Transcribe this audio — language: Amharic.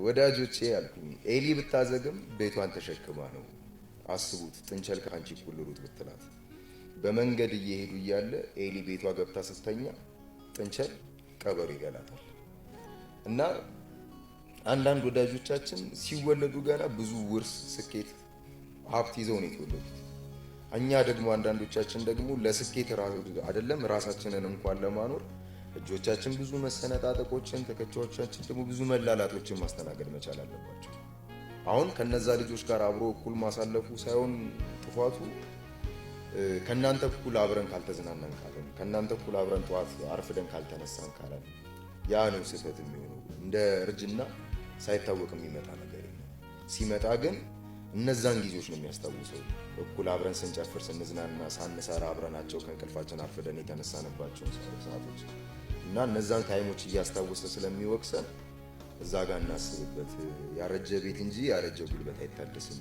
ወዳጆቼ አልኩኝ፣ ኤሊ ብታዘግም ቤቷን ተሸክማ ነው። አስቡት፣ ጥንቸል ከአንቺ እኩል ልሩጥ ብትላት፣ በመንገድ እየሄዱ እያለ ኤሊ ቤቷ ገብታ ስተኛ ጥንቸል ቀበሮ ይበላታል። እና አንዳንድ ወዳጆቻችን ሲወለዱ ገና ብዙ ውርስ፣ ስኬት፣ ሀብት ይዘው ነው የተወለዱት። እኛ ደግሞ አንዳንዶቻችን ደግሞ ለስኬት አይደለም ራሳችንን እንኳን ለማኖር እጆቻችን ብዙ መሰነጣጠቆችን፣ ትከሻዎቻችን ደግሞ ብዙ መላላጦችን ማስተናገድ መቻል አለባቸው። አሁን ከነዛ ልጆች ጋር አብሮ እኩል ማሳለፉ ሳይሆን ጥፋቱ ከእናንተ እኩል አብረን ካልተዝናናን ካለን፣ ከእናንተ እኩል አብረን ጠዋት አርፍደን ካልተነሳን ካለን ያ ነው ስህተት የሚሆነው። እንደ እርጅና ሳይታወቅ የሚመጣ ነገር የለም። ሲመጣ ግን እነዛን ጊዜዎች ነው የሚያስታውሰው። እኩል አብረን ስንጨፍር፣ ስንዝናና፣ ሳንሰራ አብረናቸው ከእንቅልፋችን አርፍደን የተነሳንባቸውን ሰዓቶች እና እነዛን time ኦች እያስታወሰ ስለሚወቅሰን እዛ ጋር እናስብበት። ያረጀ ቤት እንጂ ያረጀ ጉልበት አይታደስም።